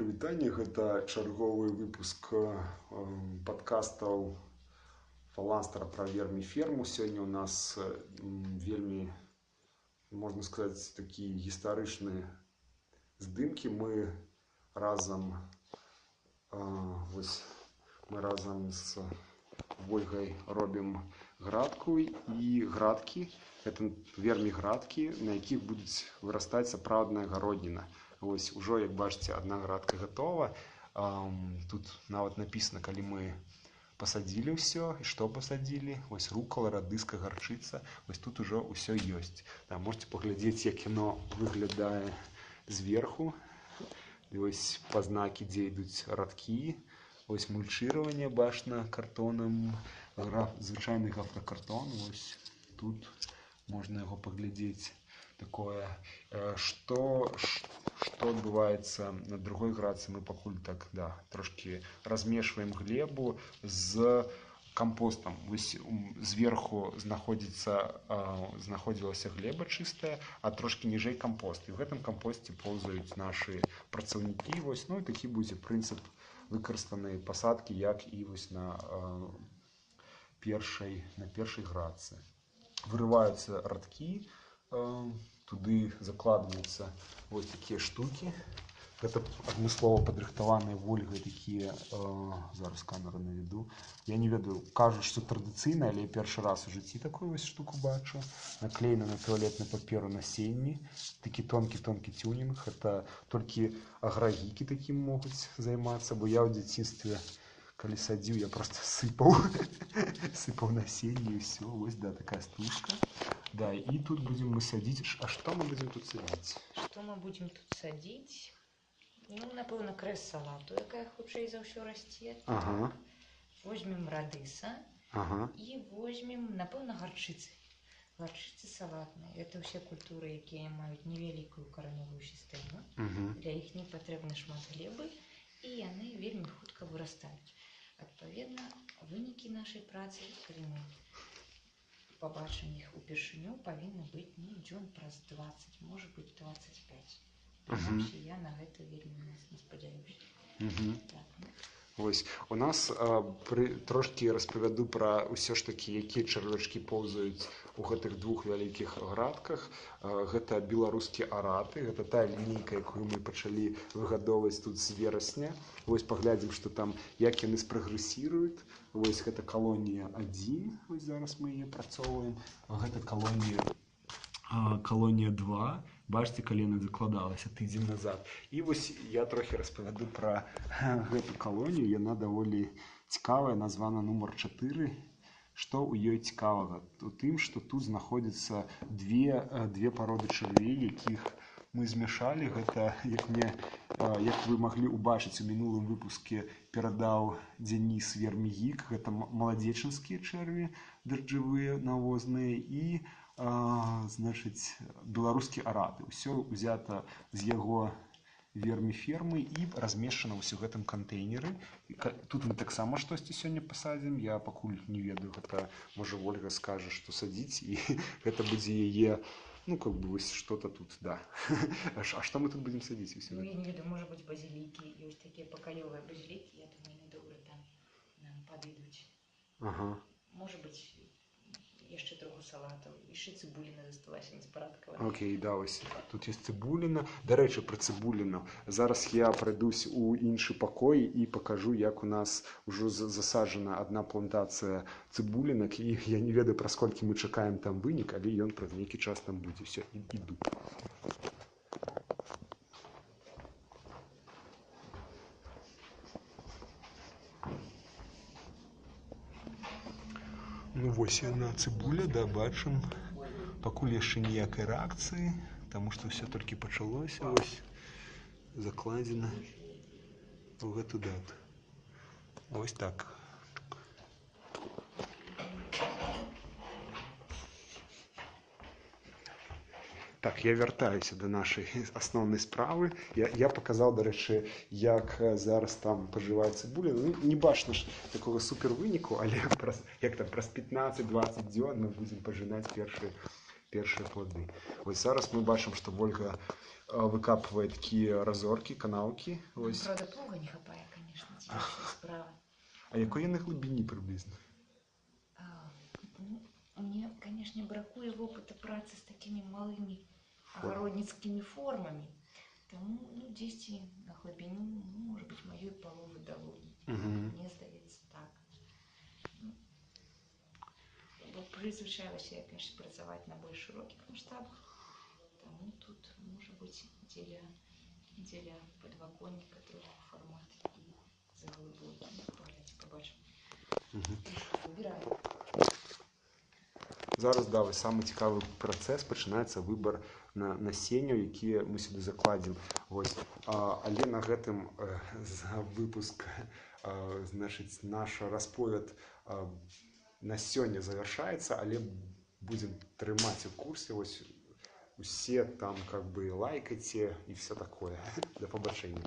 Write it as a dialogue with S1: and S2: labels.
S1: Прывітанне, гэта чарговы выпуск падкастаў Фаланстара пра верміферму. Сёння ў нас вельмі, можна сказаць, такі гістарычны здымкі. Мы разам з Вольгай робім градку і градкі. Гэта верміградкі, на якіх будуць вырастаць сапраўдная гародніна. Вось ужо, як бачыце, адна градка гатова. Тут нават напісана, калі мы пасадзілі ўсё і што пасадзілі. Вось рукала, радыска, гарчыца. Вось тут ужо ўсё ёсць. Да, можете паглядзець, як яно выглядае зверху. І вось пазнакі, дзе ідуць радкі. Вось мульчыраванне бачна картонам, звычайны гафракартон. Вось тут можна яго паглядзець. Такое, што адбываецца на другой градцы, мы пакуль так, да, трошкі размешваем глебу з кампостам. Вось зверху знаходзілася глеба чыстая, а трошкі ніжэй кампост. І ў гэтым кампосце ползаюць нашы працаўнікі. Вось, ну і такі будзе прынцып выкарыстанай пасадкі, як і вось на першай градцы. Вырываюцца радкі, туды закладваюцца вось такія штукі. Гэта адмыслова падрыхтаваныя Вольгай такія, зараз камеру наведу. Я не ведаю, кажуць, што традыцыйна, але я першы раз у жыцці такую вось штуку бачу. Наклеена на туалетны паперу насенні. Такі тонкі-тонкі тюнінг. Гэта толькі аграгікі такім могуць займацца, бо я ў дзяцінстве, калі садзіў, я просто сыпаў. Сыпаў насенне і ўсё. Вось, да, такая стужка. Да, і тут будзем мы садзіць. А што мы будзем тут садзіць?
S2: Што мы будзем тут садзіць? Ну, напэўна, крэс-салату, якая хутчэй за ўсё расце.
S1: Ага.
S2: Возьмем радыса.
S1: Ага.
S2: І возьмем, напэўна, гарчыцы. Гарчыцы салатныя. Гэта ўсе культуры, якія маюць невялікую каранёвую сістэму.
S1: Угу.
S2: Для іх не патрэбна шмат глебы, і яны вельмі хутка вырастаюць. Адпаведна, вынікі нашай працы, калі мы пабачым іх упершыню, павінны быць, ну, дзён праз 20, можа быць, 25. Прынамсі, я на гэта вельмі моцна спадзяюся.
S1: Угу.
S2: Так, ну.
S1: Вось. У нас трошкі распавяду пра ўсё ж такі, якія чарвячкі поўзаюць у гэтых двух вялікіх градках. Гэта беларускія араты, гэта тая лінейка, якую мы пачалі выгадоўваць тут з верасня. Вось паглядзім, што там, як яны спрагрэсіруюць. Вось гэта калонія 1, вось зараз мы яе працоўваем. Гэта калонія 2. Бачыце, калі яна закладалася тыдзень назад. І вось я трохі распавяду пра гэту калонію. Яна даволі цікавая, названа нумар 4. Што ў ёй цікавага? У тым, што тут знаходзяцца две пароды чарвей, якіх мы змяшалі. Гэта, як вы маглі ўбачыць у мінулым выпуску, перадаў Дзяніс Вермігік. Гэта маладзечынскія чэрві, дажджавыя, навозныя і, значыць, беларускія араты. Усё ўзята з яго верміфермы і размешчана ўсё ў гэтым кантэйнеры. Тут мы таксама штосьці сёння пасадзім. Я пакуль не ведаю, гэта, можа, Вольга скажа, што садзіць, і гэта будзе яе, ну, как бы, вось что-то тут, да. А што мы тут будзем садзіць?
S2: Ну, я не ведаю, можа быць, базілікі. Ёсць такія пакаёвыя базілікі, я думаю, яны добра там нам падыдуць.
S1: Ага.
S2: Можа быць, яшчэ троху салатаў. Яшчэ цыбуліна засталася неспарадкавая.
S1: Окей, да, ось. Тут ёсць цыбуліна. Дарэчы, пра цыбуліну. Зараз я прайдусь у іншы пакой і пакажу, як у нас ужо засаджана адна плантацыя цыбулінак. І я не ведаю, праз колькі мы чакаем там вынік, але ён праз нейкі час там будзе. Всё, іду. Ну вось яна, цыбуля, да, бачым. Пакуль яшчэ ніякай рэакцыі, таму што ўсё толькі пачалося, вось закладзена ў гэту дату. Вось так. Так, я вяртаюся да нашай асноўнай справы. Я паказаў, дарэчы, як зараз там пажывае цыбуля. Ну, не бачна ж такога супервыніку, але праз 15-20 дзён мы будзем пажынаць першыя плады. Вось зараз мы бачым, што Вольга выкапвае такія разоркі, канаўкі.
S2: Нам,
S1: Вось.
S2: правда, плуга не хапае, конечно, ці справа.
S1: А якой яны глыбіні прыблізна?
S2: Ну, мне, конечно, бракуе вопыта працы з такімі малымі агародніцкімі формамі. Таму, ну, дзесьці на глыбіню, ну, может быть, маёй паловы далоні. Мне здаецца, так. Ну, бо прызвычаілася я, конечно, працаваць на больш шырокіх маштабах. Таму тут, можа быць, дзеля падваконніка троху фармат і заглыбокі. Ну, паглядзь, пабачым. Выбіраю.
S1: Зараз, да, вось самы цікавы працэс пачынаецца, выбар на насенняў, якія мы сюды закладзем. Вось. Але на гэтым за выпуск, значыць, наш расповед на сёння завяршаецца, але будзем трымаць у курсе. Вось усе там как бы лайкайце і все такое. Да пабачэння.